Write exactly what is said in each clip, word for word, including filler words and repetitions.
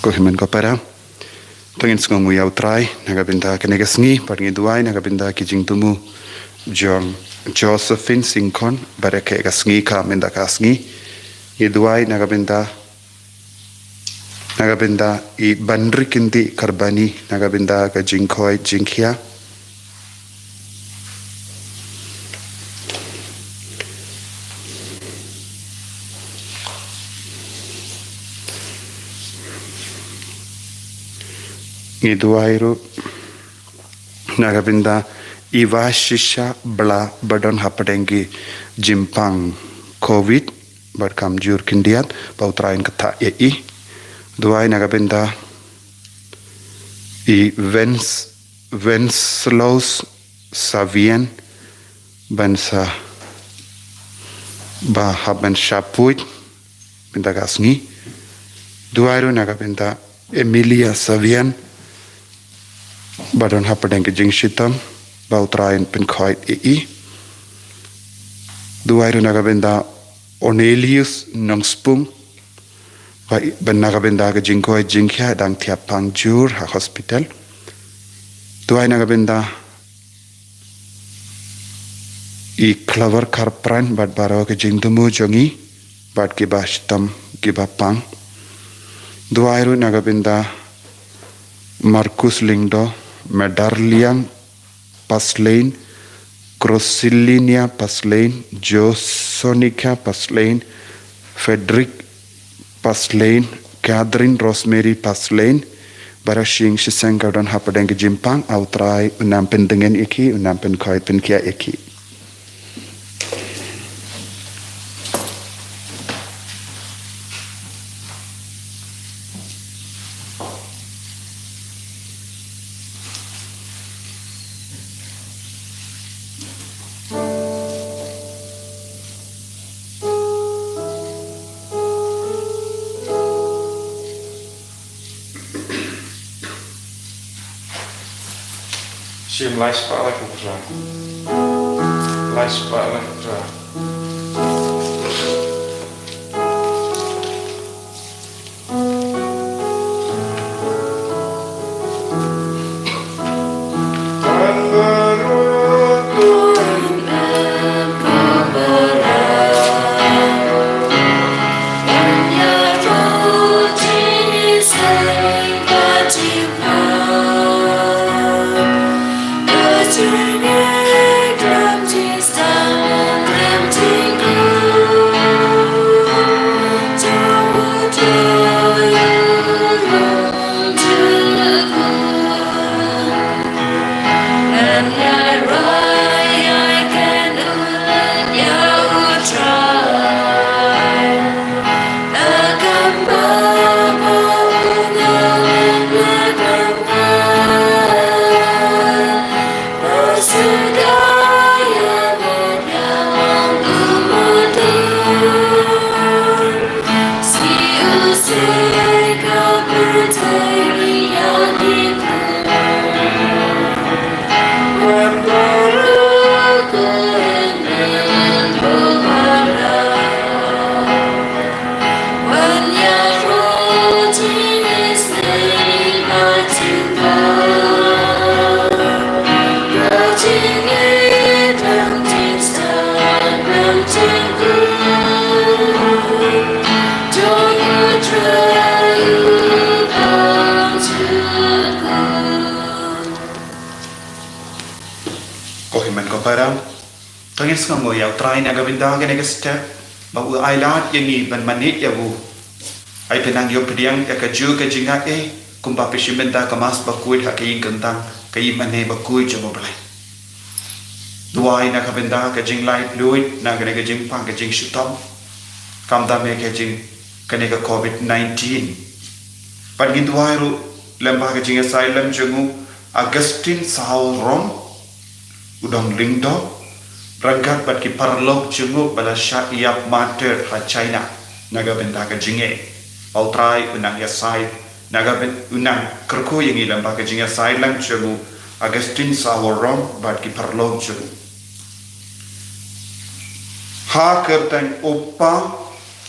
Ko hynmen ko para, to ngin sngewnguh ïa U Trai na ka bynta kane ka sngi, bad ngi duwai na ka bynta ki jingthmu jong Josephine Singkon, bad ïa ka sngi ka mynta ka sngi. Ngi duwai na ka bynta, na ka bynta i Banri Kynti Karbani, na ka bynta ka jingkhoi jingkhia. Ngi duwai ruh na ka bynta i Vashisha Bla ba don hapdeng ki jingpang covid, bad kam jur khyndiat, ba U Trai un kyrtha ïa i. Duwai na ka bynta i Vens Wenslaus Savian, ban sa ba hap ban shah pud mynta ka sngi. Duwai ruh na ka bynta Emilia Savian, ba don hapdeng ka jingshitom, ba U Trai un pynkhoit ïa i. Duwai ruh na ka bynta Onelius Nongspung, ba, ba na ka bynta ka jingkhoi jingkhia dang thiah pang jur ha hospital. Duwai na ka bynta i Clover Kharpran bad baroh ka jingthmu jong i, bad kiba shitom kiba pang. Duwai ruh na ka bynta Marcus Lyngdoh, Medarliang Paslein, Crosilinia Paslein, Josonica Paslein, Frederick Paslein, Catherine Rosemary Paslein, baroh shi ïing shi seng kiba don hapdeng ka jingpang, U Trai un nang pyndeng ïa ki, un nang pynkhoit pynkhiah ïa ki. Shim lai spah lai phew phra. Lai spah lai phew phra. Ko hynmen ko para, to ngin sngewnguh ïa U Trai na ka bynta kane ka step, ba u ai lad ïa ngi ban mane ïa u. Ai pynang ïoh pdiang ïa ka ju ka jingaiei, kumba phi shim bynta ka Mass bakhuid ha ka ïing kyntang, ka ïingmane bakhuid jong U Blei. Duwai na ka bynta ka jinglaitluid na kane ka jingpang ka jingshitom, khamtam ïa ka jing, kane ka covid nineteen. Bad ngin duwai ruh lyngba ka jingïasaid lang jong u Augustine Saw Rom, u Dong Lyngdoh, ryngkat bad ki paralok jong u ba la shah ïap martyr ha China na ka bynta ka jingngeit. Ba U Trai un nang ïasaid na ka byn-, un nang kyrkhu ïa ngi lyngba ka jingïasaid lang jong u Augustine Saw Rom bad ki paralok jong u. Ha ka kyrteng U Kpa,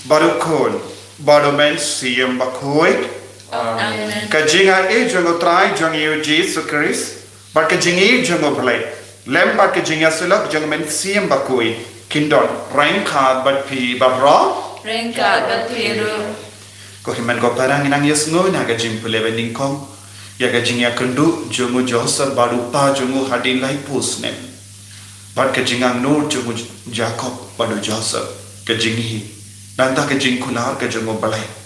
bad U Khun, bad U Mynsiem Bakhuid. Amen. Ka jingaiei jong U Trai jong ngi U Jisu Khrist, bad ka jingïeit jong U Blei, lem bad ka jingïasyllok jong U Mynsiem Bakhuid, kin don ryngkat bad phi baroh. Ryngkat bad phi ruh. Ko hynmen ko para, ngi nang ïasngew na ka jingpule banyngkong ïa ka jingïakynduh jong u Joseph bad u kpa jong u hadien laiphew snem. Bad ka jingangnud jong u Jakob bad u Joseph, ka jingïeit, nangta ka jingkular ka jong U Blei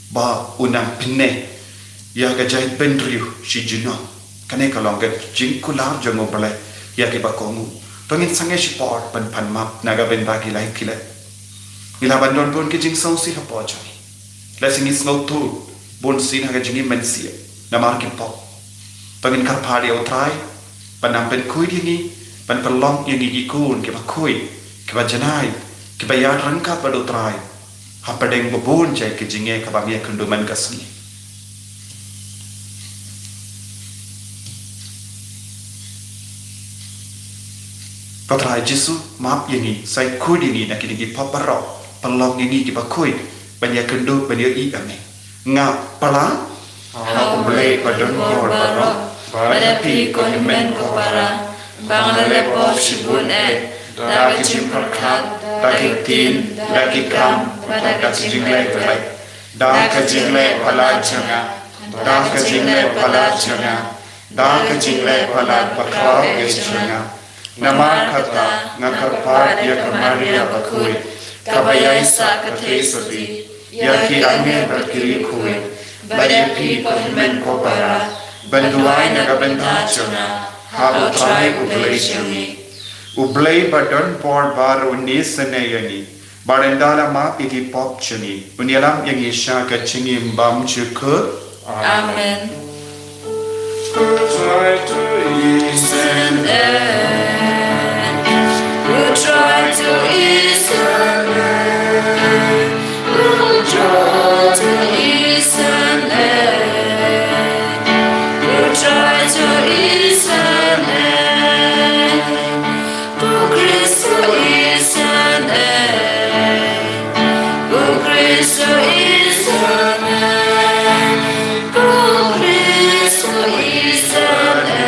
ba un nang pynneh ïa ka jaitbynriew shi junom. Kane ka long ka jingkular jong U Blei ïa kiba kohnguh. To ngin sangeh shipor ban pan map na ka bynta ki lai ki leh. Ngi lah ban don bun ki jingsngewsih hapoh jong ngi. Lehse ngi sngewthuh bun sien ha ka jingim mynsiem namar ki pop. To ngin kyrpad ïa U Trai ban nang pynkhuid ïa ngi, ban pynlong ïa ngi ki khun kiba khuid, kiba janai, kiba ïaid ryngkat bad U Trai hapdeng ba bun jait ki jingeh kaba ngi ïakynduh man ka sngi. Ko Trai Jisu, map ïa ngi, sa khuid ïa ngi na kine ki pop baroh, pynlong ïa ngi kiba khuid ban ïakynduh, ban ïohi ïa me. Nga pala ha U Blei ba don bor baroh, bad ha phi ko hynmen ko para, ba nga la leh pop shibun eh, da ka jingpyrkhat, da ki ktien, da ki kam, bad da ka jingleh bymman. Da ka jingleh palat jong nga, da ka jingleh palat jong nga, da ka jingleh palat bakhraw eh jong nga. Namar kata nga kyrpad ïa ka Maria bakhuid, kaba ïaisah ka theisotti, ïa ki angel bad ki riewkhuid, bad ïa phi ko hynmen ko para, ban duwai na ka bynta jong nga ha U Trai U Blei jong ngi. U Blei ba don bor baroh un isynei ïa ngi, bad ynda la map ïa ki pop jong ngi, un ïalam ïa ngi sha ka jingim bymjukut. Amen. Who tried to ease and end. Who tried to ease and end. Who tried to ease and end. Who tried to ease and end. Ko Kristo, isynei. Ko Kristo, isynei. Ko Kristo, isynei.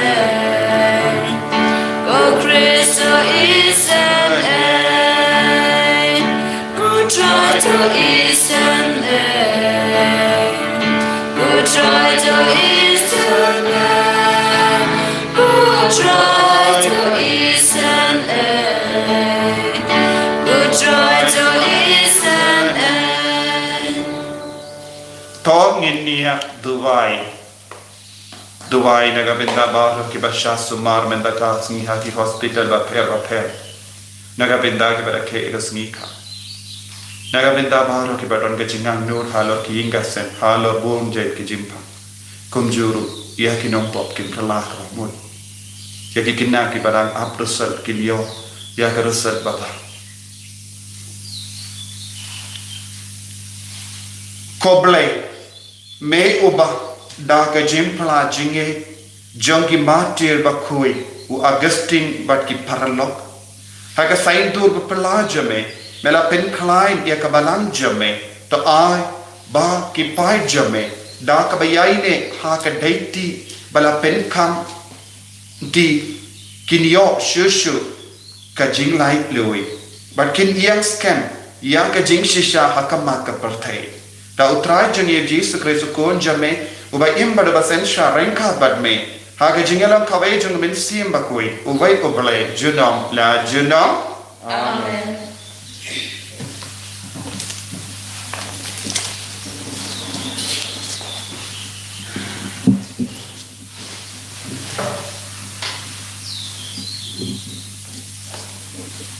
Ko Kristo, isynei. Ko Trai, to isynei. Ko Trai, to isynei. Ko Trai, to isynei. Ko Trai, to isynei. To ngin ïa duwai. Duwai na ka bynta baroh kiba shah sumar mynta ka sngi ha ki hospital bapher bapher. Na ka bynta kiba da khie ïa ka sngi ka. Na ka bynta baroh kiba don ka jingangnud halor ki ïing ka sem, halor bun jait ki jingpang. Kumjuh ruh ïa ki nongpop, ki nongkylla kaba mut. Ïa ki khynnah kiba dang ap riewspah, kin ïoh ïa ka riewspah ba bha. Ko Blei, me uba da ka jingphylla jingngeit jong ki martir bakhuid, u Augustine bad ki paralok, ha ka saiñdur baphylla jong me, me la pynkhlaiñ ïa ka balang jong me. To ai ba ki paid jong me, da kaba ïaineh ha ka daiti ba la pynkham, kin ïoh shuh shuh ka jinglaitluid, bad kin ïeng skhem ïa ka jingshisha ha khmat ka pyrthei. Da U Trai jong ngi U Jisu Khrist U Khun jong me, uba im bad uba synshar ryngkat bad me, ha ka jingïalam kawei jong U Mynsiem Bakhuid, uwei U Blei, junom la junom. Amen.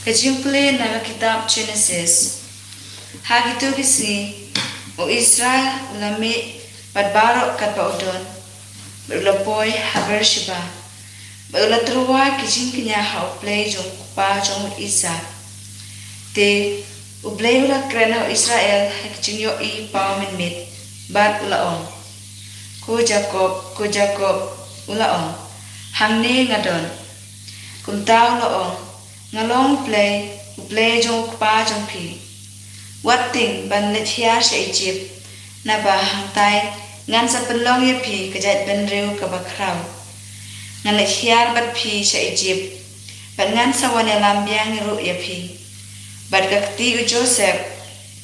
Ka jingpule na ka kitab Jenesis. Ha kito ki sngi, u Israel u la mih bad baroh katba u don, bad u la poi ha Beersheba, bad u la tyrwa ki jingkñia ha U Blei jong u kpa jong u Isaak. Te U Blei u la kren ha u Israel ha ki jingïohi paw mynmiet, bad u la ong, "Ko Jakob, ko Jakob." U la ong, "Hangne nga don." Kumta u la ong, "Nga long U Blei, U Blei jong u kpa jong phi. Wat tieng ban leit hiar sha Ijipt, naba hangtai Ngan sa pynlong ïa phi ka jaitbynriew kaba khraw. Ngan leit hiar bad phi sha Ijipt, bad ngan sa wan ïalam biang ruh ïa phi. Bad ka kti u Joseph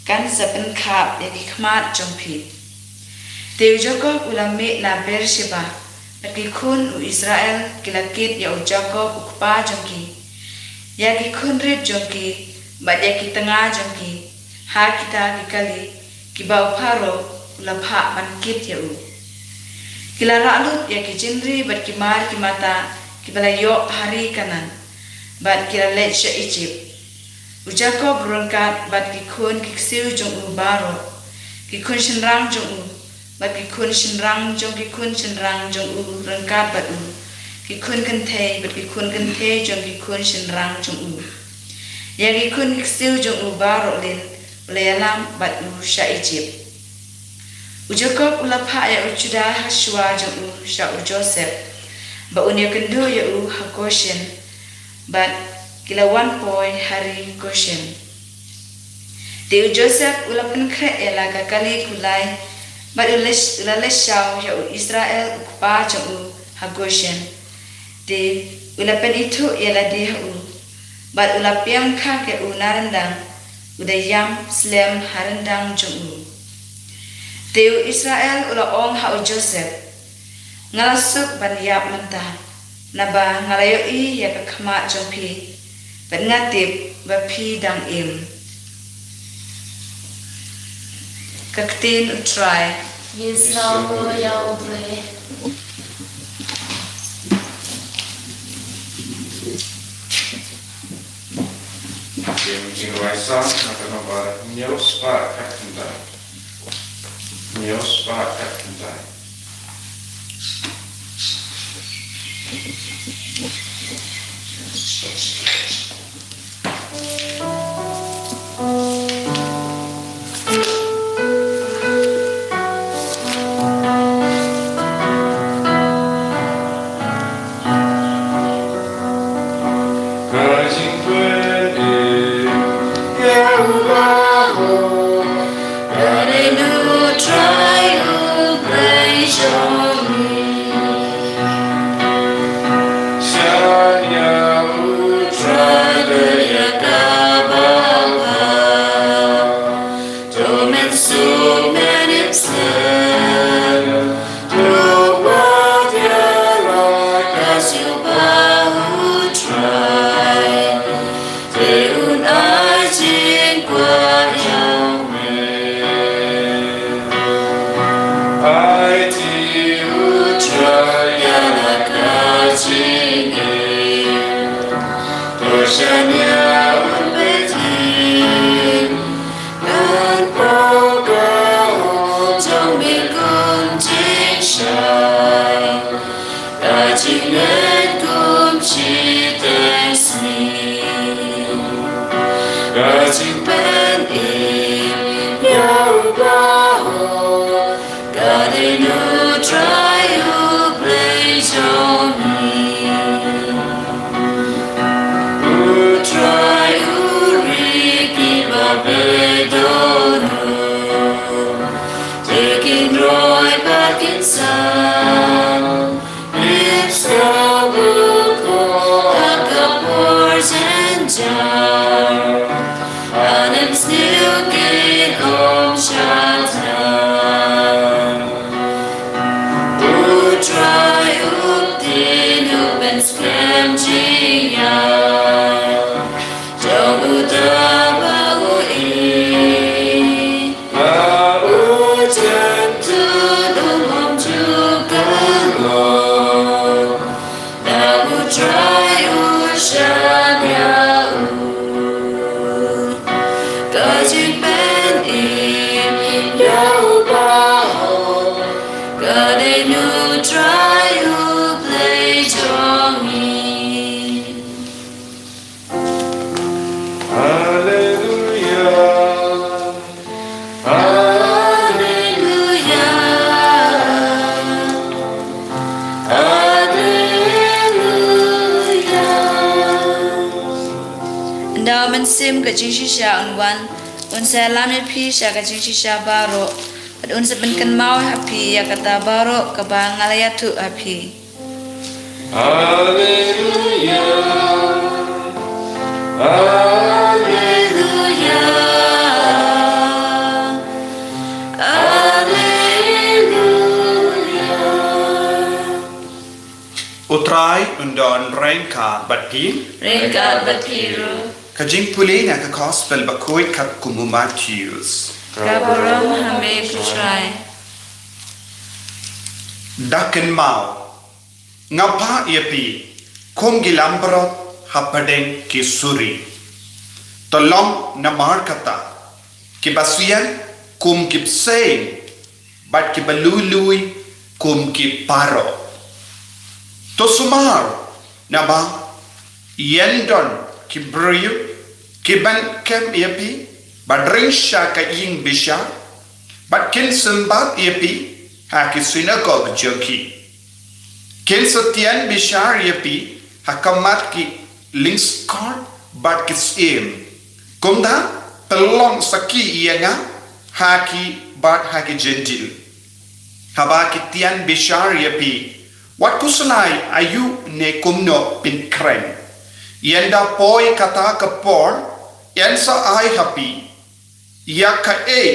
kan sa pynkhap ïa ki khmat jong phi. Te u Jakob u la mih na Beersheba, bad ki khun u Israel ki la kit ïa u Jakob u kpa jong ki, ïa ki khun rit jong ki, bad ïa ki tnga jong ki, ha kita ki kali kiba u Pharaoh u la phah ban kit ïa u. Ki la rah lut ïa ki jingri bad ki mar ki mata kiba la ïoh ha ri Kanaan, bad ki la leit sha Ijipt. U Jakob u ryngkat bad ki khun ki ksiew jong u baroh, ki khun shynrang jong u, bad ki khun shynrang jong ki khun shynrang jong u ryngkat bad u, ki khun kynthei bad ki khun kynthei jong ki khun shynrang jong u. Ïa ki khun ki ksiew jong u baroh lin u la ïalam bad u sha Ijipt. U Jakob u la phah ïa u Judah ha shuwa jong u sha u Joseph, ba un ïakynduh ïa u ha Goshen, bad ki la wan poi ha ri Goshen. Te u Joseph u la pynkhreh ïa la ka kali kulai, bad u la, u la leit shaw ïa u Israel u kpa jong u ha Goshen. Te u la pynithuh ïa lade ha u, bad u la pynkhang ïa u na ryndang, u da ïam slem ha ryndang jong u. Te u Israel u la ong ha u Joseph, nga la suk ban ïap mynta, naba nga la ïohi ïa ka khmat jong phi, bad nga tip ba phi dang im. Ka ktien u Trai. Ngi sngewbha ïa u Blei. Jingïasaid na ka nombar hynñiew spah khatkhyndai. Hynñiew spah khatkhyndai. Ka jingpynim ïa u Baroh, ka dei U Trai U Blei jong ngi. Shaniah U Trai dei ïa kaba bha. To men suk men ïeit slem, to wad ïa la ka jingpynbeit U Trai, te un ai jingkwah ïa me. Aiti U Trai ïa la ka jingim, to shaniah un peit ïing. Kan poi ka hok jong me kum jingshai, ka jingngeit kum shiteng sngi. Ka jingpynim ïa u Baroh, ka dei U Trai U Blei jong ngi. U Trai u ri kiba beit don u, te kin roi bad kin san. Ip skhem bun ko ha ka por jynjar, ha ka sniew kin ym shah than. U Trai u ktien u pynskhem jingïaid jong uta uba u ïeit. Ba u jem tud um ym ju kynnoh, ba U Trai u shaniah u. Ka jingpynim ïa u Baroh, ka dei U Trai U Blei jong ngi. Haleluya. Haleluya. Haleluya. Ynda U Mynsiem ka jingshisha un wan, un sa ïalam ïa phi sha ka jingshisha baroh. Bad un sa pynkynmaw ha phi ïa kata baroh kaba nga la ïathuh ha phi. Alleluia. Alleluia. Alleluia. U Trai un don ryngkat bad phi. Ryngkat bad phi ruh. Ka jingpule na ka Gospel bakhuid katkum u Mathaios. Ka burom ha me ko Trai. Da kynmaw, nga phah ïa phi kum ki langbrot hapdeng ki suri. To long namar kata, kiba sian kum ki bseiñ, bad kiba lui lui kum ki parot. To sumar, naba ïa don ki briew kiban kem ïa phi, bad ring sha ka ïing bishar, bad kin symbat ïa phi ha ki synagog jong ki. Kin sa tian bishar ïa phi ha khmat ki lyngskor bad ki syiem. Kumta, pynlong sakhi ïa nga ha ki bad ha ki Jentil. Haba ki tian bishar ïa phi, wat khuslai aïu ne kumno phin kren. Ynda poi kata ka por, yn sa ai ha phi ïa kaei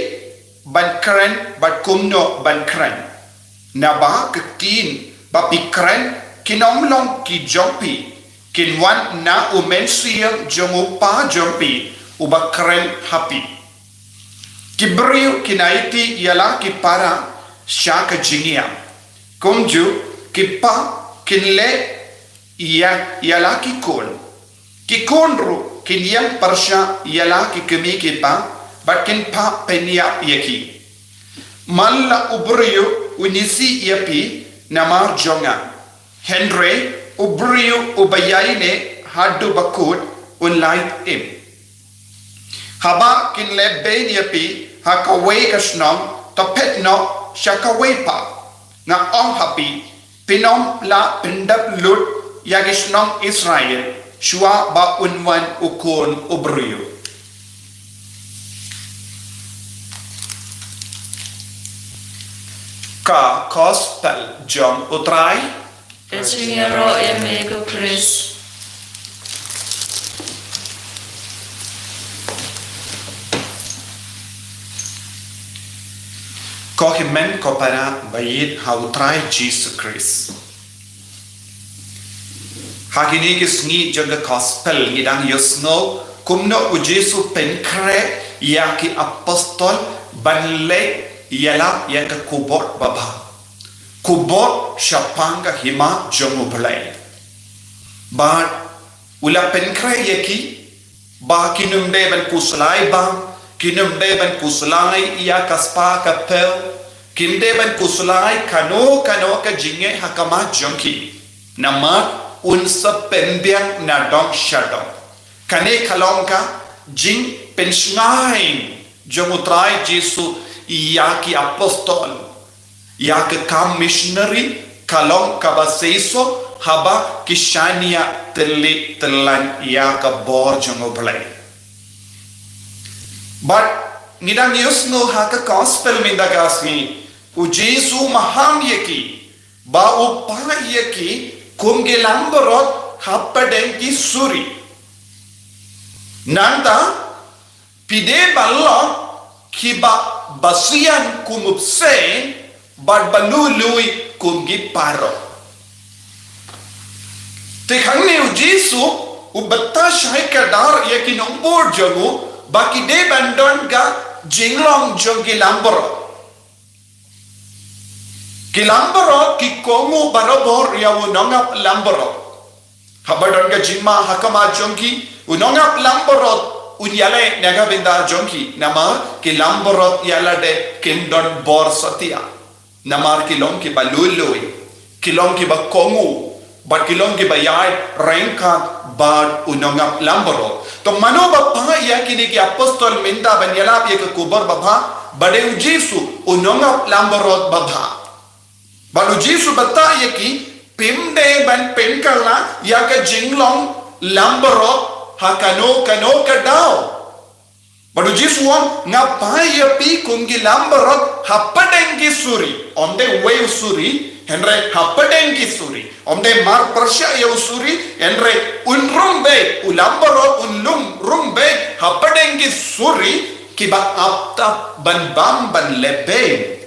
ban kren bad kumno ban kren. Naba ka ktien ba phi kren kin ym long ki jong phi, kin wan na u Mynsiem jong u Kpa jong phi, uba kren ha phi. Ki briew kin aiti ïa la ki para sha ka jingïap. Kumjuh ki pa kin leh ïa, ïa la ki khun. Ki khun ruh kin ïeng pyrshah ïa la ki kmie ki kpa, bad kin phah pynïap ïa ki. Man la u briew un isih ïa phi namar jong nga. Hynrei u briew uba ïaineh haduh ba kut un lait im. Haba kin leh beiñ ïa phi ha kawei ka shnong, to phet noh sha kawei pat. Nga ong ha phi, phin ym lah pyndep lut ïa ki shnong Israel shuwa ba un wan u Khun u briew. Ka Gospel jong u Trai. Ka jingïaroh ïa me ko Khrist. Ko hynmen ko para ba ïeit ha u Trai Jisu Khrist. Ha kine ki sngi jong ka Gospel ngi dang ïohsngew kumno u Jisu pynkhreh ïa ki apostol ban leit ïalap ïa ka khubor babha. Khubor shaphang ka hima jong u Blei. Bad u la pynkhreh ïa ki ba kin ym dei ban khuslai bam, kin ym dei ban khuslai ïa ka spah ka phew, kin ym dei ban khuslai kano kano ka jingeh ha khmat jong ki. Namar un sa pynbiang na dong sha dong. Kane ka long ka jingpynshngaiñ jong u Trai Jisu ïa ki apostol. Ïa ka kam missionary ka long kaba seisoh haba ki shaniah tylli tyllan ïa ka bor jong u Blei. Bad ngi dang ïohsngew ha ka Gospel mynta ka sngi, u Jisu maham ïa ki ba u phah ïa ki kum ki langbrot hapdeng ki suri. Nangta phi dei ban long kiba basian kum u bseiñ bad ba lui lui kum ki parot. Te hangne u Jisu u btah shai kdar ïa ki nongbor jong u ba ki dei ban don ka jinglong jong ki langbrot. Ki langbrot ki kohnguh barabor ïa u nongap langbrot. Haba don ka jingma ha khmat jong ki, u nongap langbrot un ïaleh na ka bynta jong ki, namar ki langbrot ïa lade kim don bor satia. Namar ki long kiba lui lui, ki long kiba kohnguh, bad ki long kiba ïaid ryngkat bad u nongap langbrot. To mano ba phah ïa kine ki apostol mynta ban ïalap ïa ka khubor babha? Ba dei u Jisu, u nongap langbrot babha. Bad u Jisu u btah ïa ki, phim dei ban pynkylla ïa ka jinglong langbrot ha kano kano ka daw. Bad u Jisu u ong, nga phai ïa phi kum ki langbrot hapdeng ki suri. Ym dei uwei u suri, hynrei hapdeng ki suri. Ym dei mar pyrshah ïa u suri, hynrei un rumbeit, u langbrot un lum rumbeit hapdeng ki suri, kiba ap tap ban bam ban leh beiñ.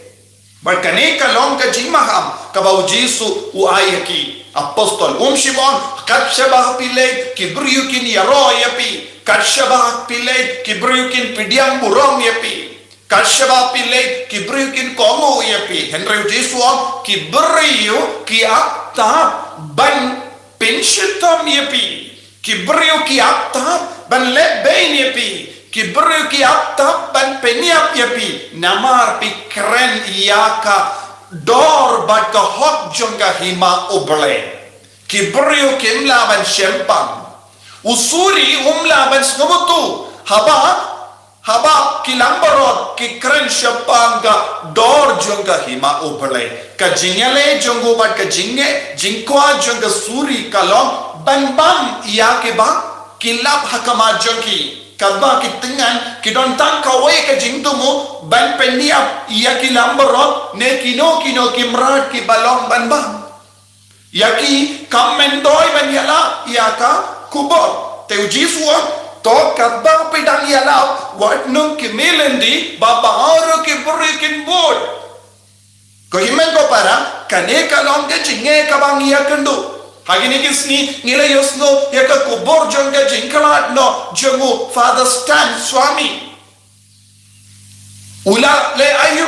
Bad kane ka long ka jingmaham kaba u Jisu u ai ha ki apostol. Um shym ong, kat shaba phi leit ki briew kin ïaroh ïa phi. Kat shaba phi leit ki briew kin pdiang burom ïa phi. Kat shaba phi leit ki briew kin kohnguh ïa phi. Hynrei u Jisu u ong, ki briew ki ap tap ban pynshitom ïa phi. Ki briew ki ap tap ban leh beiñ ïa phi. Ki briew ki ap tap ban pynïap ïa phi. Namar phi kren ïa ka dor bad ka hok jong ka hima U Blei. Ki briew kim lah ban shempang. U suri um lah ban sngewbha tu. Haba Haba ki langbrot ki kren shaphang ka dor jong ka hima U Blei, ka jingïaleh jong u bad ka jingeh jingkwah jong ka suri ka long ban bam ïa kiba ki lap ha khmat jong ki. Katba ki tyngan ki don tang kawei ka jingthmu ban pynïap ïa ki langbrot ne kino kino ki mrad kiba long ban bam. Ïa ki kam myntoi ban ïalap ïa ka khubor. Te u Jisu u ong, to katba phi dang ïalap, wat nang khmih lynti ba baroh ki briew kin bud. Ko hynmen ko para, kane ka long ka jingeh kaba ngi ïakynduh. Ha kine ki sngi ngi la ïohsngew ïa ka khubor jong ka jingkhlad noh jong u Father Stan Swami. U la leh aïu?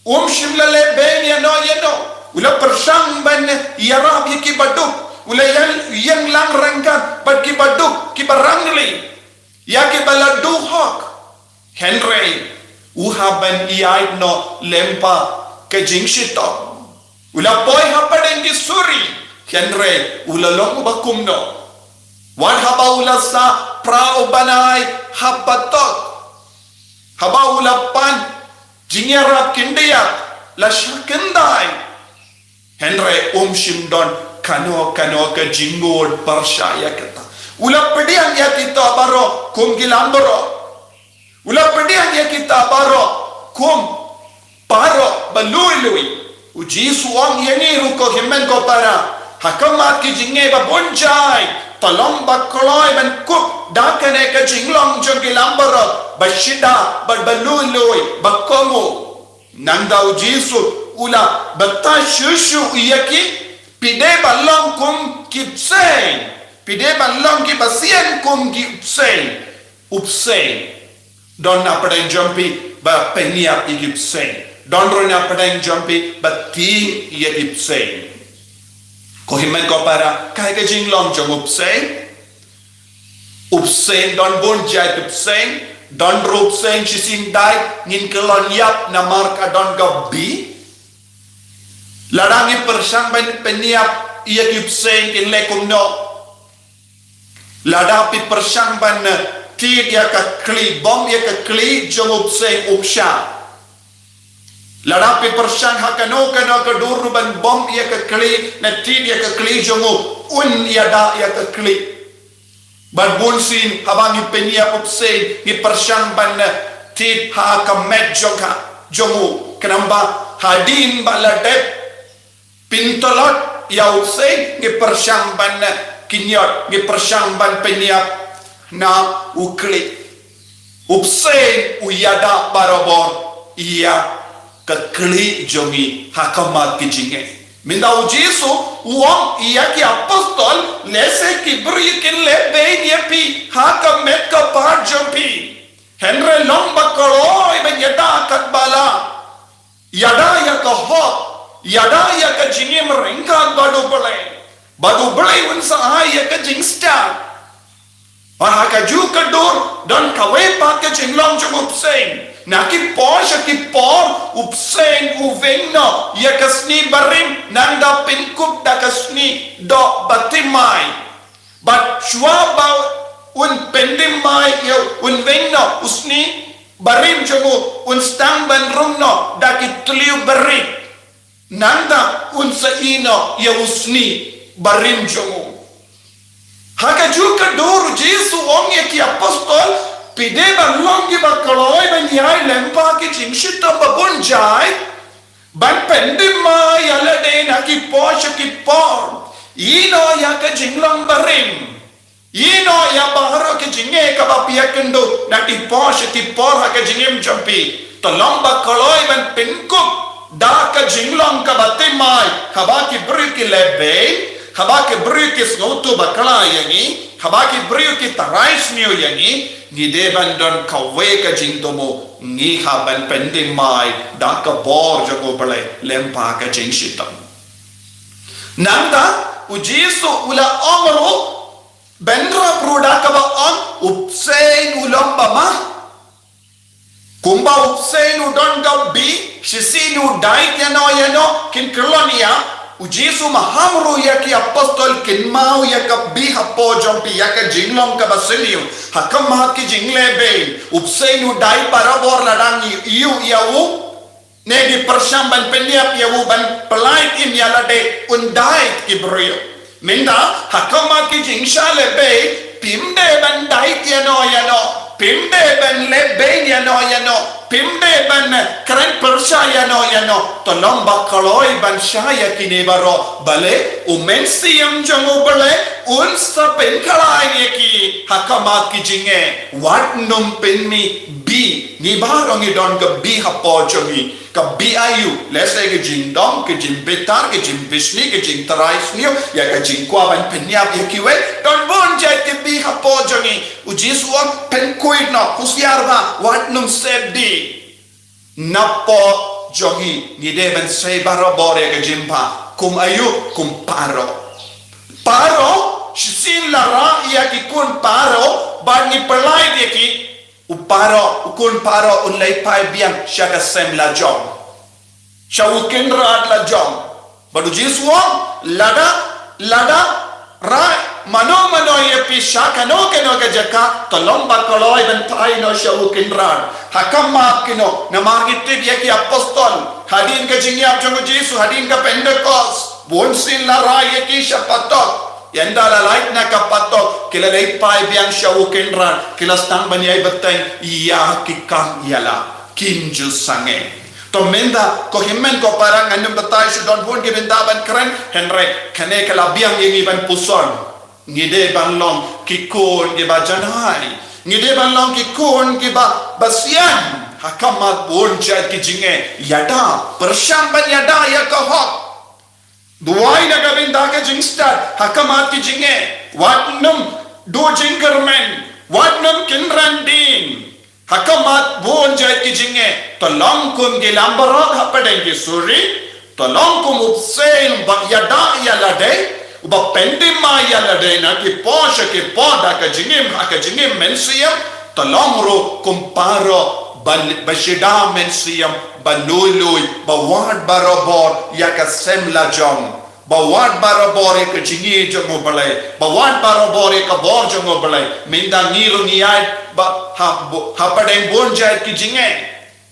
Um shym la leh beiñ ïano ïano. U la pyrshang ban ïarap ïa kiba duk. U la ïeng, ïeng lang ryngkat bad kiba duk, kiba rangli, ïa kiba la duh hok. Hynrei u hap ban ïaid noh lem bad ka jingshitom. U la poi hapdeng ki suri, hynrei u la long uba kumno? Wat haba u la sah phra u bnai ha patok, haba u la pan jingïarap khyndiat, la shah khyndai. Hynrei um shym don kano kano ka jingngud pyrshah ïa kata. U la pdiang ïa kita baroh kum ki langbrot. U la pdiang ïa kita baroh kum baroh ba lui lui. U Jisu u ong ïa ngi ruh ko hynmen ko para, ha khmat ki jingeh ba bun jait, to long ba kloi ban kup da kane ka jinglong jong ki langbrot ba shida bad ba lui lui, ba kohnguh. Nangta u Jisu u la batai shuh shuh ïa ki, phi dei ban long kum ki bseiñ. Phi dei ban long kiba sian kum ki bseiñ. U bseiñ don na pdeng jong phi ba pynïap ïa ki bseiñ. Don ruh na pdeng jong phi ba tieng ïa ki bseiñ. Ko hynmen ko para, kaei ka jinglong jong u bseiñ? U bseiñ don bun jait u bseiñ. Don ruh u bseiñ shisien dei ngin kyllon ïap namar ka don ka bi. Lada ngi pyrshang ban pynïap ïa ki bseiñ kin leh kumno? Lada phi pyrshang ban, eh, tied ïa ka khlieh, bom ïa ka khlieh jong u bseiñ, um shah. Lada phi pyrshang ha kano kano ka dur ruh ban bom ïa ka khlieh, ne tied ïa ka khlieh jong u, un ïada ïa ka khlieh. Bad bun sien haba ngi pynïap u bseiñ, ngi pyrshang ban, eh, tied ha ka met jong ka, jong u, khnang ba hadien ba la dep pyntlot ïa u bseiñ, ngi pyrshang ban, eh, kynñiot, ngi pyrshang ban pynïap na u khlieh. U bseiñ u ïada barabor ïa ka khlieh jong ngi ha khmat ki jingeh. Mynta u Jisu u ong ïa ki apostol, lehse ki briew kin leh beiñ ïa phi ha ka met ka phad jong phi. Hynrei long ba kloi ban ïada katba lah. Ïada ïa ka hok, ïada ïa ka jingim ryngkat bad U Blei. Bad U Blei un sa ai ïa ka jingstad. Bad ha kajuh ka dur don kawei pat ka jinglong jong u bseiñ. Na ki por sha ki por u bseiñ u weng noh ïa ka sngi barim, nangta pynkup da ka sngi doh ba thymmai. Bad shuwa ba un pynthymmai ïa u, un weng noh u sngi barim jong u, un sdang ban rung noh da ki thliew barit. Nangta un sa ïeh noh ïa u sngi barim jong u. Ha kajuh ka dur u Jisu u ong ïa ki apostol, Phi dei ban long kiba kloi ban ïai lem bad ki jingshitom ba bun jait, ban pyndem mai ïa lade na ki por sha ki por. Ïehnoh ïa ka jinglong barim. Ïehnoh ïa baroh ka jingeh kaba phi ïakynduh na ki por sha ki por ha ka jingim jong phi. To long ba kloi ban pynkup da ka jinglong kaba thymmai, haba ki briew ki leh beiñ, haba ki briew ki sngewthuh bakla ïa ngi, haba ki briew ki tharai sniew ïa ngi, ngi dei ban don kawei ka jingthmu, ngi hap ban pyndem mai da ka bor jong U Blei lem bad ka jingshitom. Nangta, U Jisu u la ong ruh, bynrap ruh da kaba ong, u bseiñ u long ba mah. Kumba u bseiñ u don ka bih, shisien u dait ïano ïano, kin kyllon ïa, U Jisu maham ruh ïa ki apostol, kynmaw ïa ka bih hapoh jong phi, ïa ka jinglong kaba sniew. Ha khmat ki jingleh beiñ, u bseiñ u dait barabor lada ngi ïoh ïa u. Ne ngi pyrshang ban pynïap ïa u ban pyllait im ïa lade, un dait ki briew. Mynta, ha khmat ki jingshah leh beiñ, phim dei ban dait ïano ïano, phim dei ban leh beiñ ïano ïano, phim dei ban, eh, kren pyrshah ïano ïano, to long ba kloi ban shah ïa kine baroh, balei, U Mynsiem jong U Blei, un sa pynkhlaiñ ïa ki, ha khmat ki jingeh, wat nym pynmih bih, ngi baroh ngi don ka bih hapoh jong ngi. Ka bih aïu, lehse ka jingdom, ka jingbitar, ka jingbishni, ka jingtharai sniew, ïa ka jingkwah ban pynïap ïa kiwei, don bun jait ki bih hapoh jong ngi. U Jisu u ong pynkhuid noh, husiar bha, wat nym sep bih. Napoh jong ngi, ngi dei ban sei barabor ïa ka jingbha, kum aïu, kum Pharaoh. Pharaoh, shisien la rah ïa ki khun Pharaoh, bad ngi pyllait ïa ki, u Pharaoh, u khun Pharaoh, un leit phai biang sha ka sem lajong. Sha u kynrad lajong. Bad U Jisu u ong, lada, lada, rah, mano mano ïa phi sha kano kano ka jaka, to long ba kloi ban phai noh sha u kynrad. Ha khmat kino, namar ngi tip ïa ki apostol. Hadien ka jingïap jong U Jisu, hadien ka Pentekost. Bun sien la rah ïa ki sha patok. Ynda la lait na ka patok, ki la leit phai biang sha u kynrad, ki la sdang ban ïai bteng, ïa ki kam ïa la, kim ju sangeh. To mynta, ko hynmen ko para ngan ym batai shuh don bun ki bynta ban kren, hynrei, kane ka la biang ïa ngi ban puson. Ngi dei ban long ki khun kiba janai. Ngi dei ban long ki khun kiba, ba sian. Ha khmat bun jait ki jingeh, ïada, pyrshang ban ïada ïa ka hok. Duwai na ka bynta ka jingstad, ha khmat ki jingeh, wat nym duh jingkyrmen, wat nym kynran dien. Ha khmat bun jait ki jingeh, to long kum ki langbrot hapdeng ki suri, to long kum u bseiñ ba ïada ïa lade, uba pyndem mai ïa lade na ki por sha ki por da ka jingim, ha ka jingim mynsiem, to long ruh kum Pharaoh, ba, ba shida mynsiem, ba lui lui, ba wad barabor ïa ka sem lajong, ba wad barabor ïa ka jingïeit jong U Blei, ba wad barabor ïa ka bor jong U Blei, mynta ngi ruh ngi ïaid, ba, ha, bu-, hapdeng bun jait ki jingeh.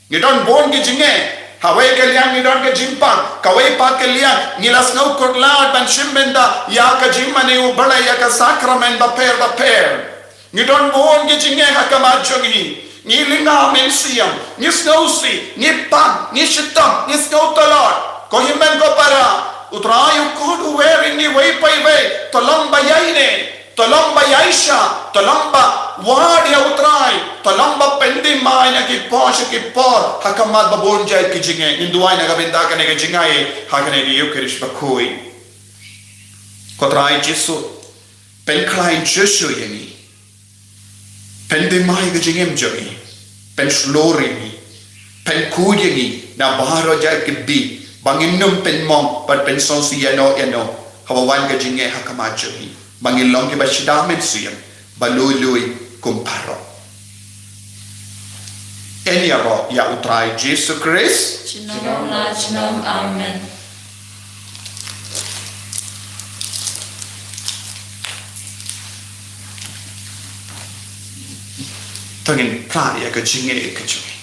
Ngi don bun ki jingeh, ha kawei ka liang ngi don ka jingpang, kawei pat ka liang, ngi la sngew kut lad ban shim bynta, ïa ka jingmane U Blei, ïa ka sakramen bapher bapher. Ngi don bun ki jingeh ha khmat jong ngi. Ngi lynga mynsiem, ngi sngewsih, ngi pang, ngi shitom, ngi sngewtlot. Ko hynmen ko para, U Trai u kut u wer ïa ngi wei pa wei, to long ba ïaineh, to long ba ïaishah, to long ba wad ïa U Trai, to long ba pyndem mai na ki por sha ki por, ha khmat ba bun jait ki jingeh, ngin duwai na ka bynta kane ka jingaiei, ha kane ka Ïukharist bakhuid. Ko Trai Jisu, pynkhlaiñ shuh shuh ïa ngi. Pyndem mai ka jingim jong ngi. Pynshlur ïa ngi. Pynkhuid ïa ngi. Na baroh jait ki bih. Ba ngin nym pynmong. Bad pynsngewsih ïano ïano. Haba wan ka jingeh ha khmat jong ngi. Ba ngin long kiba shida mynsiem. Ba lui lui kum Pharaoh. Yn ïaroh ïa U Trai Jisu Khrist. Junom la junom. Amen. To ngin phla ïa ka jingngeit ka jong ngi.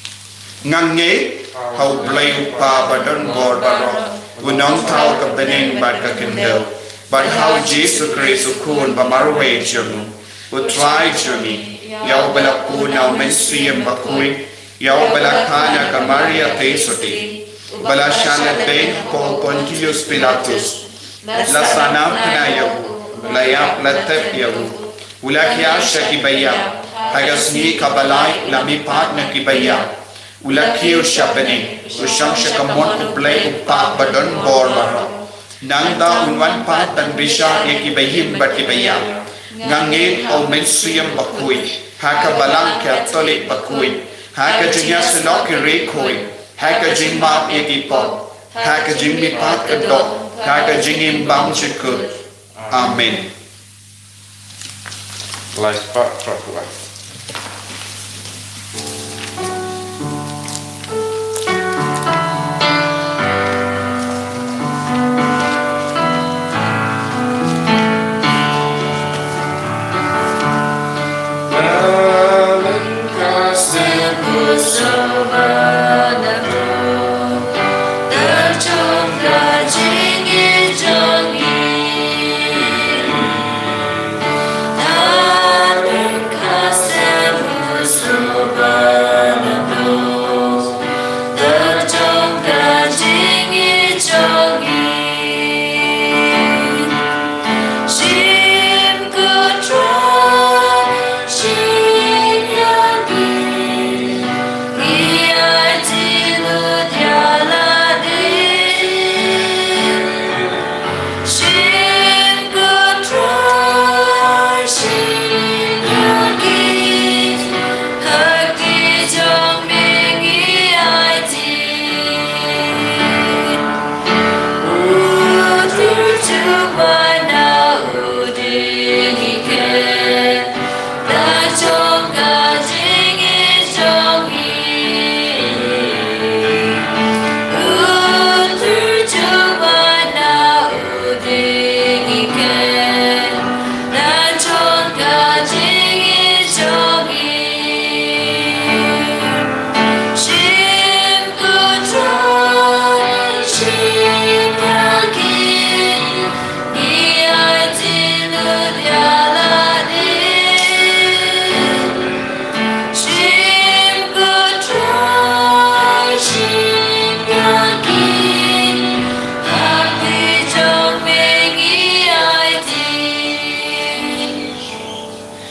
Nga ngeit ha U Blei U Kpa ba don bor baroh, U Nongthaw ka bneng bad ka khyndew, bad ha U Jisu Khrist U Khun ba marwei jong U, U Trai jong ngi. ïa uba la pun na u Mynsiem Bakhuid, ïa uba la kha na ka Maria Theisotti, uba la shah leit beiñ ha u Pontius Pilatus, la sah na bnai ïa u, la ïap la tep ïa u, u la khiah sha kiba ïap, ha ka sngi kaba lai u la mihpat na kiba ïap, u la kiew sha bneng, u shong sha ka mut U Blei U Kpa ba don bor baroh. Nangta un wan pat ban bishar ïa kiba im bad kiba ïap. Nga ngeit ha u Mynsiem Bakhuid, ha ka Balang Katholik bakhuid, ha ka jingïasyllok ki riewkhuid, ha ka jingmap ïa ki pop, ha ka jingmihpat ka doh, ha ka jingim bymjukut. Amen. Lai spah, spah pula.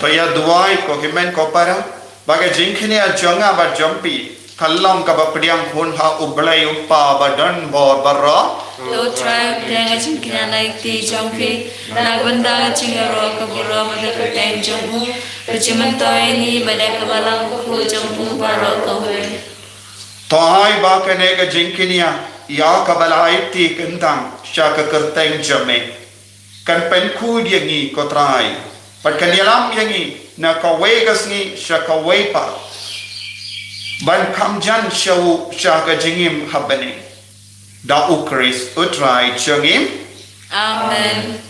To ïa duwai ko hynmen ko para, ba ka jingkñia jong nga bad jong phi kan long kaba pdiang hun ha U Blei U Kpa ba don bor baroh. To Trai, pdiang ka jingkñia na ka kti jong phi, na ka bynta ka jingïaroh ka burom bad ka kyrteng jong u, ka jingmyntoi ngi bad ka Balang Bakhuid jong u baroh kawei. To ai ba kane ka jingkñia ïa kaba la aiti kyntang sha ka kyrteng jong me kan pynkhuid ïa ngi ko Trai, bad kan ïalam ïa ngi na kawei ka sngi sha kawei pat, ban kham jan sha u sha ka jingim ha bneng. Da U Khrist U Trai jong ngi. Amen.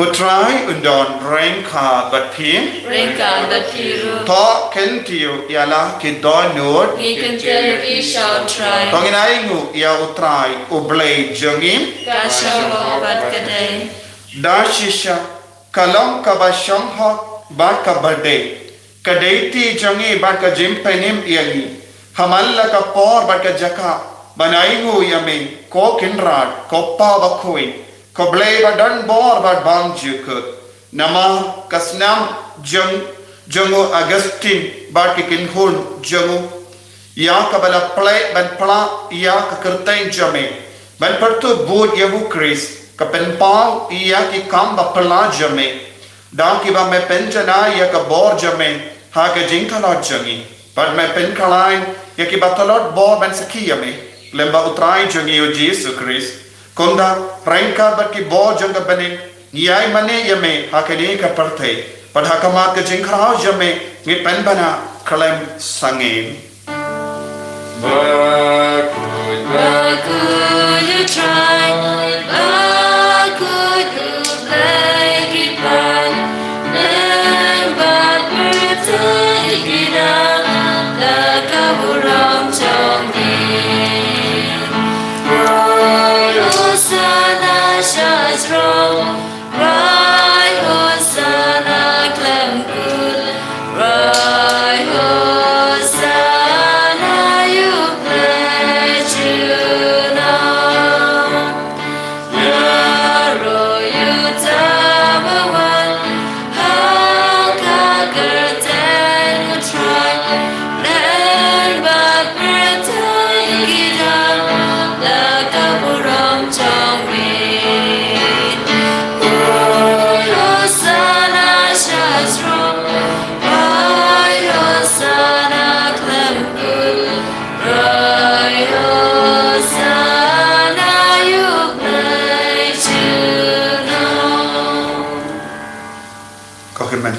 U Trai un don ryngkat bad phi. Ryngkat bad phi ruh. To kyntiew ïa la ki dohnud. Ngi kyntiew ïa phi sha U Trai. To ngin ainguh ïa U Trai U Blei jong ngi. Ka shong bad ka dei. Da shisha ka long kaba shong hok bad kaba dei. Ka dei kti jong ngi bad ka jingpynim ïa ngi ha man la ka por bad ka jaka ban ainguh ïa me ko Kynrad, ko Kpa Bakhuid, ko Blei ba don bor bad bymjukut. Namar ka snam jong, jong u Augustine bad ki kynhun jong u, ïa kaba la plie ban pla ïa ka kyrteng jong me, ban pyrtuh bud ïa U Khrist, ka pynpaw ïa ki kam ba pla jong me. Da kiba me pynjanai ïa ka bor jong me ha ka jingtlot jong ngi, bad me pynkhlaiñ ïa kiba tlot bor ban sakhi ïa me, lyngba U Trai jong ngi U Jisu Khrist. Kumta ryngkat bad ki bor jong ka bneng, ngi ai mane ïa me ha kane ka pyrthei, bad ha khmat ka jingkhraw jong me ngi pynbna khlem sangeh. Bakhuid, bakhuid U Trai, bakhuid U Blei ki paid, lem bad pyrthei ki dang da ka burom jong ngi.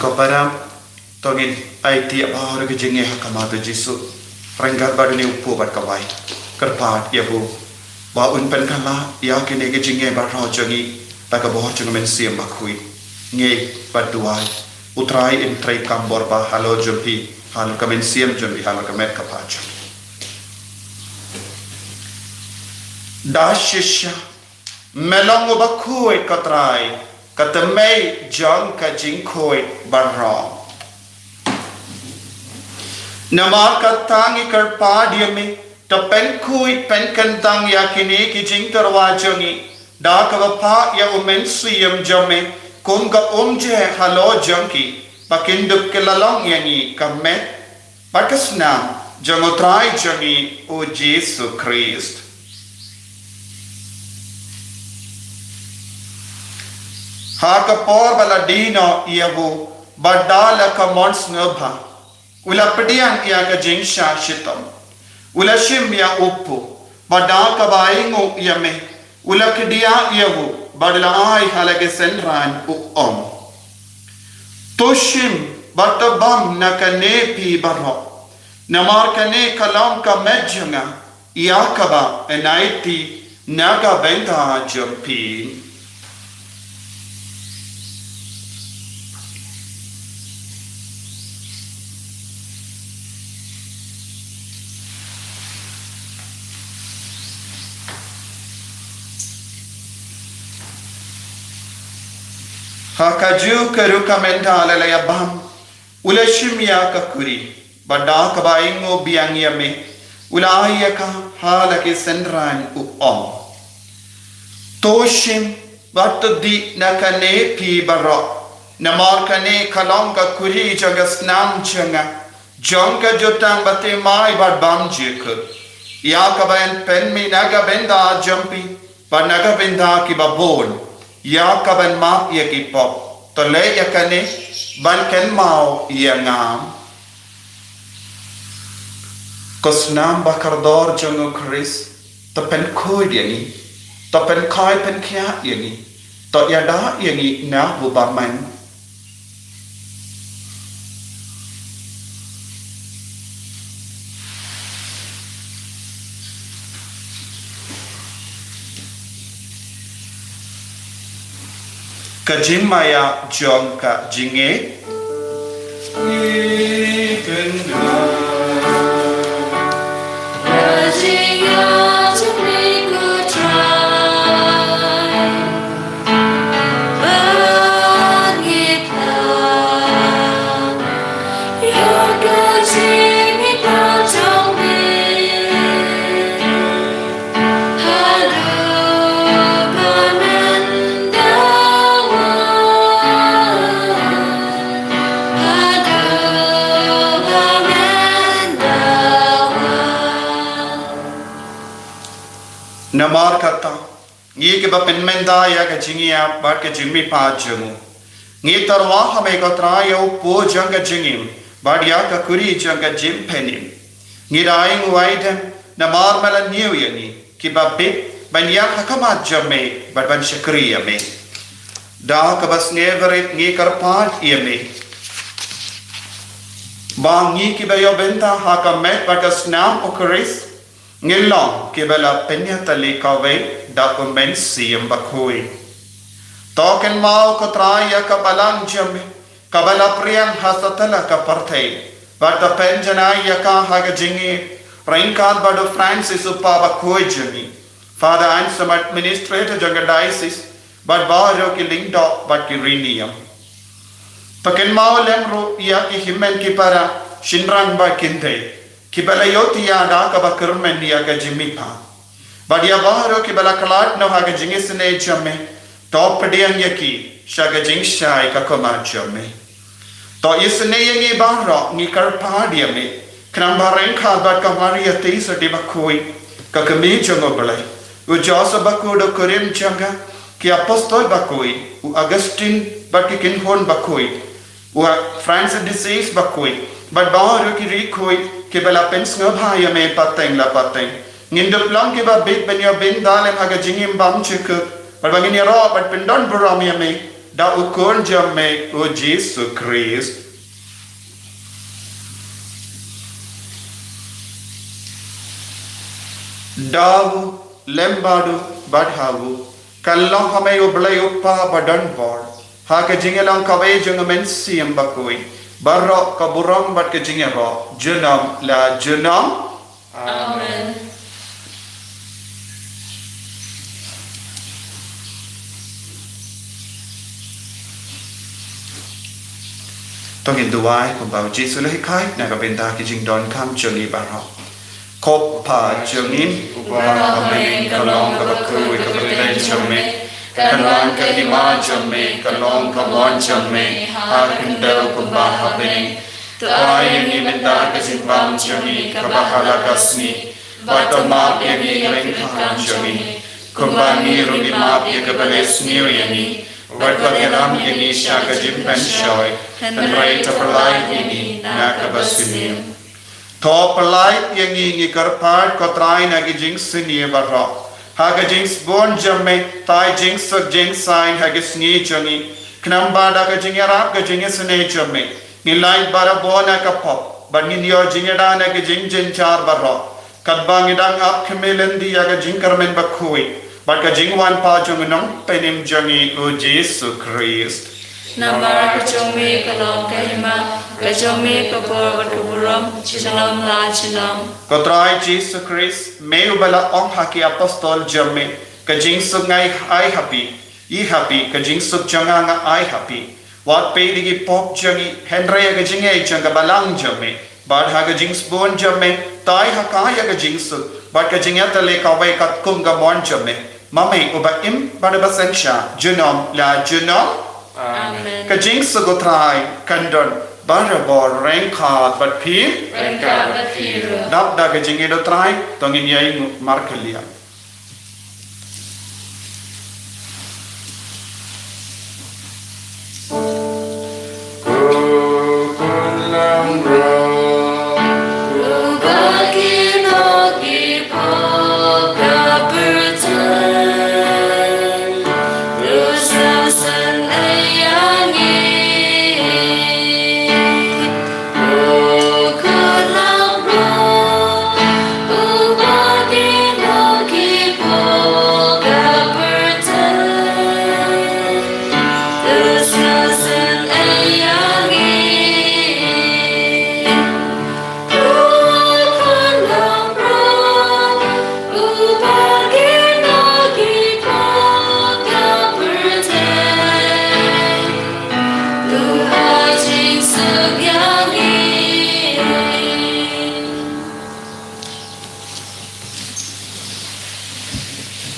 Ko para, to ngin aiti ïa baroh ki jingeh ha khmat u Jisu. Ryngkat bad une u kpu bad kawei. Kyrpad ïa u ba un pynkylla ïa kine ki jingeh baroh jong ngi da ka bor jong u Mynsiem Bakhuid. Ngin bad duwai. U Trai un treikam bor ba halor jong phi, halor ka mynsiem jong phi, halor ka met ka phad jong phi. Da shisha me long u bakhuid, ko Trai, ka tymmen jong ka jingkhuid baroh. Namar kata ngi kyrpad ïa me, to pynkhuid pynkyntang ïa kine ki jingtyrwa jong ngi da kaba phah ïa u Mynsiem jong me kum ka umjing halor jong ki, ba kin dup kylla long ïa ngi ka met bad ka snam jong u Trai jong ngi u Jisu Khrist. Ha ka por ba la die noh ïa u bad da la ka mon sngewbha, u la pdiang ïa ka jingshah shitom. U la shim ïa u kpu bad da kaba ainguh ïa me, u la kdiah ïa u bad u la ai ha la ki synran, u ong: To shim bad to bam na kane phi baroh, namar kane ka long ka met jong nga, ïa kaba yn aiti na ka bynta jong phi. Ha kajuh ka rukom ynda la ïa bam, u la shim ïa ka kuri bad da kaba ainguh biang ïa me, u la ai ïa ka ha la ki synran, u ong: To shim bad to dih na kane phi baroh, namar kane ka long ka kuri jong ka snam jong nga, jong ka jutang bathymmai bad bymjukut, ïa kaba yn pynmih na ka bynta jong phi bad na ka bynta kiba bun, ïa kaban map ïa ki pop. To leh ïa kane ban kynmaw ïa nga. Ko snam ba kordor jong u Khrist, to pynkhuid ïa ngi, to pynkhuid pynkhiah ïa ngi, to ïada ïa ngi na u bymman. Ka jingmaïa jong ka jingngeit. Namar kata, ngi kiba pynmynta ïa ka jingïap bad ka jingmihpat jong u, ngi tyrwa ha me ko Trai ïa u kpu jong ka jingim bad ïa ka kuri jong ka jingpynim. Ngi da ainguh aidem namar me la ñiew ïa ngi kiba bit ban ïaid ha khmat jong me bad ban shakri ïa me. Da kaba sngewrit ngi kyrpad ïa me ba ngi kiba ïoh bynta ha ka met bad ka snam u Khrist, ngin long kiba la pynïatylli kawei da u Mynsiem Bakhuid. To kynmaw ko Trai ïa ka balang jong me kaba la pdiang ha satlak ka pyrthei, bad to pynjanai ïa ka ha ka jingïeit ryngkat bad u Francis u Pape bakhuid jong ngi, Father Anselm administrator jong ka diocese, bad baroh ki lyngdoh bad ki riewniam. To kynmaw lem ruh ïa ki hynmen ki para, shynrang bad kynthei kiba la ïohthiah da kaba kyrmen ïa ka jingmihpat. Bad ïa baroh kiba la khlad noh ha ka jingisynei jong me, to pdiang ïa ki sha ka jingshai ka khmat jong me. To isynei ïa ngi baroh, ngi kyrpad ïa me, khnang ba ryngkat bad ka Maria Theisotti bakhuid, ka kmie jong u Blei, u Joseph bakhuid u kurim jong ka, ki apostol bakhuid, u Augustine bad ki kynhun bakhuid, u Francis de Sales bakhuid, bad baroh ki riewkhuid kiba la pynsngewbha ïa me pateng la pateng, ngin dup long kiba bit ban ïoh bynta lem ha ka jingim bymjukut, bad ba ngin ïaroh bad pyndonburom ïa me da u Khun jong me u Jisu Khrist. Da u lem bad u bad ha u ka long ha me u Blei u Kpa ba don bor, ha ka jingïalong kawei jong u Mynsiem Bakhuid, baroh ka burom bad ka jingïaroh junom la junom. Amen. To ngin duwai kumba u Jisu u la hikai na ka bynta ki jingdonkam jong ngi baroh. Ko Kpa jong ngi uba ha bneng, ka long kaba khuid ka kyrteng jong me. Kan wan ka hima jong me, kan long ka mon jong me ha khyndew kumba ha bneng. To ai ïa ngi mynta ka jingbam jong ngi kaba ha la ka sngi, bad to map ïa ngi ki ryngkang jong ngi, kumba ngi ruh ngi map ïa kiba leh sniew ïa ngi. Wat ïalam ïa ngi sha ka jingpynshoi, hynrei to pynlait ïa ngi na kaba sniew. To pynlait ïa ngi, ngi kyrpad ko Trai, na ki jingsniew baroh. Ha ka jingsbun jong me, tai jingsuk jingsaiñ ha ka sngi jong ngi. Khnang ba da ka jingïarap ka jingisynei jong me, ngin lait barabor na ka pop, bad ngin ïoh jingïada na ki jingjynjar baroh, katba ngi dang ap khmih lynti ïa ka jingkyrmen bakhuid bad ka jingwan pat jong u Nongpynim jong ngi u Jisu Khrist. Namar ka jong me ka long ka hima, ka jong me ka bor bad ka burom junom la junom. Ko Trai Jisu Khrist, me uba la ong ha ki apostol jong me, ka jingsuk nga ai ha phi, i ha phi, ka jingsuk jong nga nga ai ha phi. Wat peit ïa ki pop jong ngi, hynrei ïa ka jingngeit jong ka balang jong me. Bad ha ka jingsbun jong me, tai ha ka ïa ka jingsuk bad ka jingïatylli kawei katkum ka mon jong me, ma me uba im bad uba synshar junom la junom. Amen. Ka jingsuk u Trai kan don barabor ryngkat bad phi. Ryngkat bad phi ruh. Dap da ka jingïeit u Trai, to ngin ïainguh markylliang.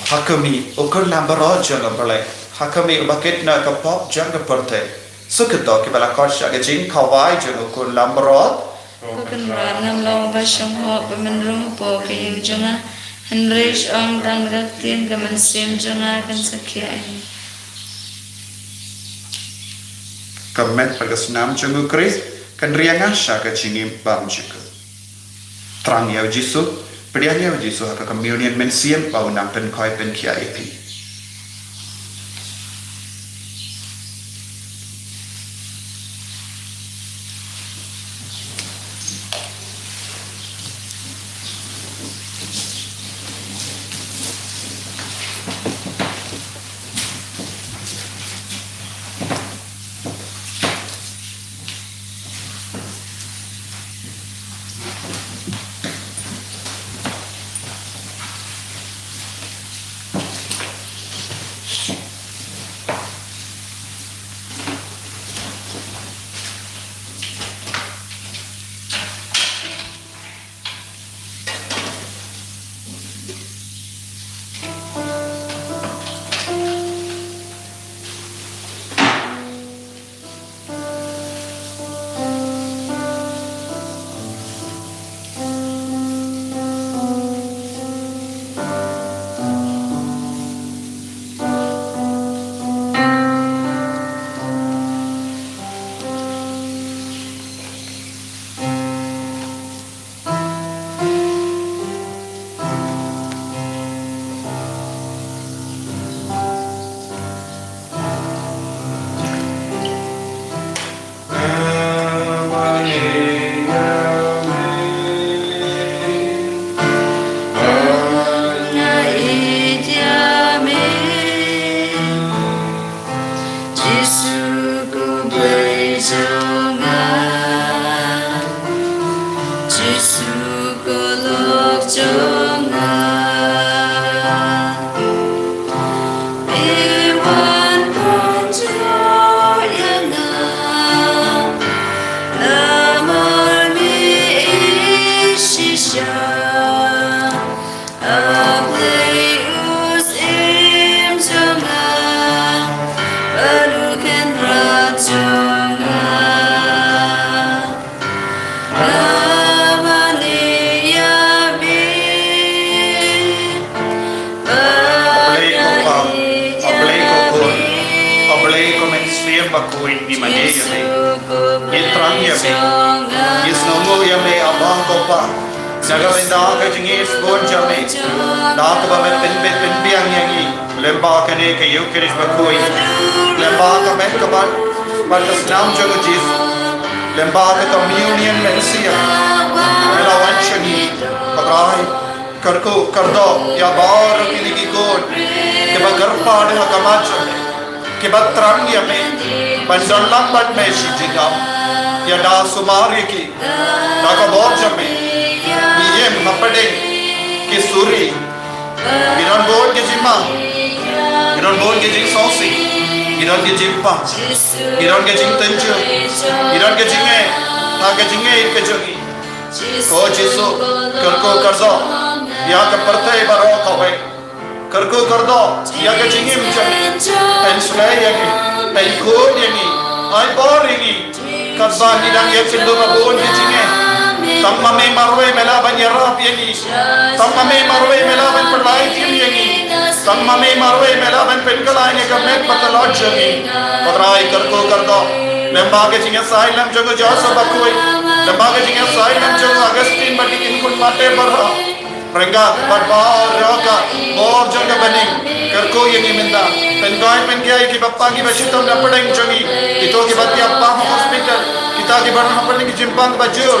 Ha khmih, u Khun Lamb baroh jong u Blei. Ha khmih, uba kit na ka pop jong ka pyrthei. Suk ïa kito kiba la khot sha ka jingkhawai jong u Khun Lamb baroh. Ko Kynrad, ngam long ba shong hok ba men rung hapoh ka ïing jong nga, hynrei shu ong tang da ka ktien, ka mynsiem jong nga kan sakhia ïa nga. Ka met bad ka snam jong u Khrist kan ri ïa nga sha ka jingim bymjukut. Thrang ïa u Jisu, pdiang ïa u Jisu ha ka communion mynsiem ba u nang pynkhoi pynkhiah ïa phi. Mane ïa me. Ngi thrang ïa me. Ngi sngewnguh ïa me, Aba ko Pa. Na ka bynta ka jingïeit bun jong me. Da kaba me pynbeit pynbiang ïa ngi. Lyngba kane ka Eucharist bakhuid. Lyngba ka met ka bad, bad ka snam jong u Jisu. Lyngba ka communion mynsiem. Me la wan sha ngi. Ko Trai. Kyrkhu kyrdoh ïa baroh kine ki khun kiba kyrpad ha khmat jong me, kiba thrang ïa me ban don lang bad me shi jingim. Ïada sumar ïa ki da ka bor jong me. Ngi im hapdeng ki suri. Ngi don bun ki jingma, ngi don bun ki jingsngewsih, ngi don ki jingpang, ngi don ki jingtynjuh, ngi don ki jingeh ha ka jingngeit ka jong ngi. Ko Jisu, kyrkhu kyrdoh ïa ka pyrthei baroh kawei. Kyrkhu kyrdoh ïa ka jingim jong ngi. Pynsleh ïa ngi, pynkhot ïa ngi, ai bor ïa ngi. Katba ngi dang ïakynduh bad bun ki jingeh, tang ma me marwei me lah ban ïarap ïa ngi. Tang ma me marwei me lah ban pynlait ïa ngi. Tang ma me marwei me lah ban pynkylla ïa ka met bad ka lait jong ngi. Ko Trai, kyrkhu kyrdoh lyngba ka jingïasaid lem jong u Joseph bakhuid, lyngba ka jingïasaid lem jong u Augustine bad ki khun Mate baroh. Ryngkat bad baroh ka bor jong ka bneng, kyrkhu ïa ngi mynta. Pynkoit pynkhia ïa ki bapang ki bashitom na pdeng jong ngi, kito kiba thiah bam ha hospital, kita kiba don hapdeng ki jingpang kiba jur,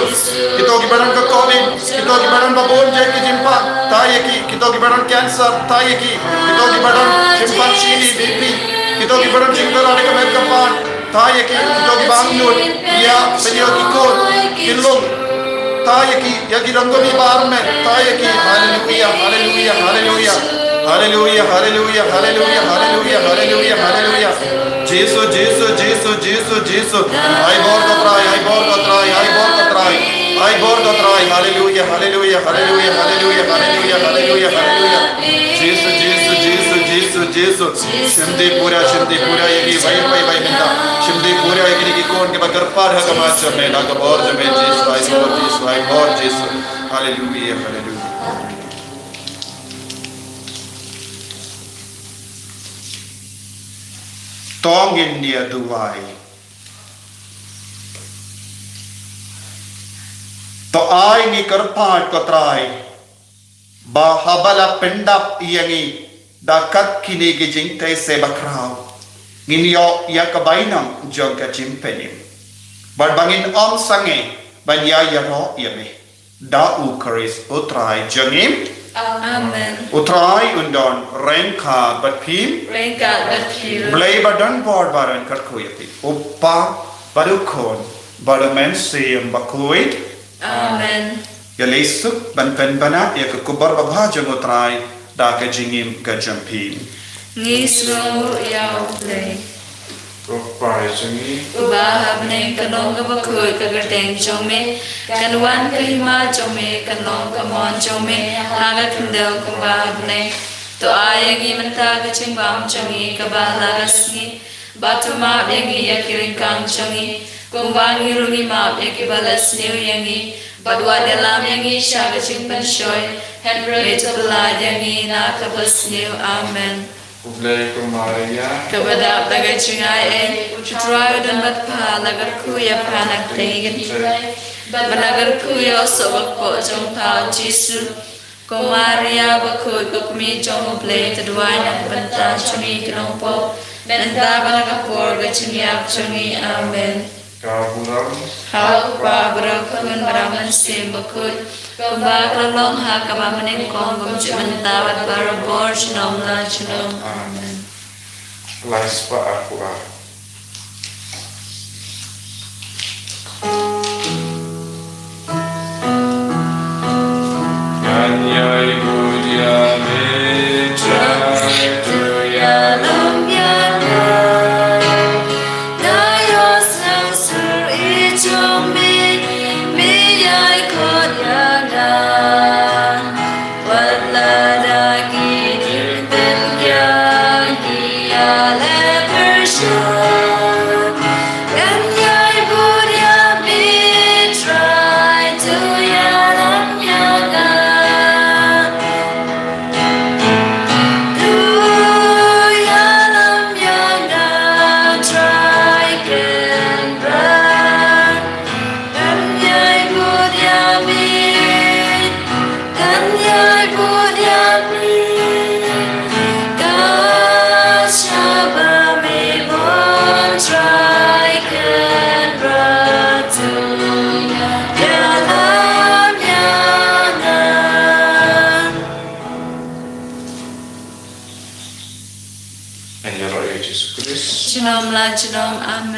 kito kiba don ka covid, kito kiba don ba bun jait ki jingpang, thaw ïa ki, kito kiba don cancer, thaw ïa ki, kito kiba don jingpang shini, B P, kito kiba don jingkyrhai ka met ka pan, thaw ïa ki, kito kiba angnud ïa pynïoh ki khun ki lum, thaw ïa ki, ïa ki rangbah ba armet, thaw ïa ki. Haleluia, haleluia, haleluia. Haleluia, haleluia, haleluia, haleluia, haleluia, haleluia. Jisu, Jisu, Jisu, Jisu, Jisu. Ai bor ko Trai, ai bor ko Trai, ai bor ko Trai. Ai bor ko Trai. Haleluia, haleluia, haleluia, haleluia, haleluia, haleluia, haleluia. Jisu, Jisu, Jisu, Jisu, Jisu. Shim dih pura, shim dih pura ïa ki bai bai bai mynta. Shim dih pura ïa kine ki khun kiba kyrpad ha khmat jong me, na ka bor jong me Jisu, ai bor Jisu, ai bor Jisu. Haleluia, haleluia. To ngin ïa duwai. To ai ngi kyrpad ko Trai, ba haba la pyndap ïa ngi da kat kine ki jingtei se bakhraw, ngin ïoh ïa ka bainong jong ka jingpynim, bad ba ngin ym sangeh ban ïa ïaroh ïa me. Da u Khrist u Trai jong ngi. Amen. U Trai un don ryngkat bad phi. Ryngkat bad phi. Blei ba don bor baroh un kyrkhu ïa phi. U Kpa bad u Khun bad u Mynsiem Bakhuid. Amen. Ïaleh suk ban pynbna ïa ka khubor babha jong u Trai da ka jingim ka jong phi. Ngi sngewnguh ïa u Blei. Ko Kpa jong ngi uba ha bneng, kan long kaba khuid ka kyrteng jong me, kan wan ka hima jong me, kan long ka mon jong me ha ka khyndew kumba ha bneng. To ai ïa ngi mynta ka jingbam jong ngi kaba la ka sngi, bad to map ïa ngi ïa ki ryngkang jong ngi, kumba ngi ruh ngi map ïa kiba la sniew ïa ngi, bad wat ïalam ïa ngi sha ka jingpynshoi, hynrei to pyllait ïa ngi na kaba sniew. Amen. Khublei ko Maria, kaba dap da ka jingaiei, u Trai u don bad pha, la kyrkhu ïa pha na ka bynta ki kynthei, bad la kyrkhu ïa u soh bakpoh jong pha u Jisu. Ko Maria bakhuid, ko kmie jong u Blei, to duwai na ka bynta jong ngi ki nongpop, mynta bad ha ka por ka jingïap jong ngi. Amen. Ka burom ha u Kpa, bad u Khun, bad u Mynsiem Bakhuid, kumba ka la long ha kaba mynnyngkong, kumjuh mynta bad barabor, junom la junom. Amen. Lai spah arphew ar. Ngan ïai bud ïa me Trai, to ïalam ïa nga. Nga ïohsngew sur i jong me, me ïai khot ïa nga. Wat la da ki jingpynbiang ki ïaleh pyrshah, ngan ïai bud ïa me Shalom. Amen.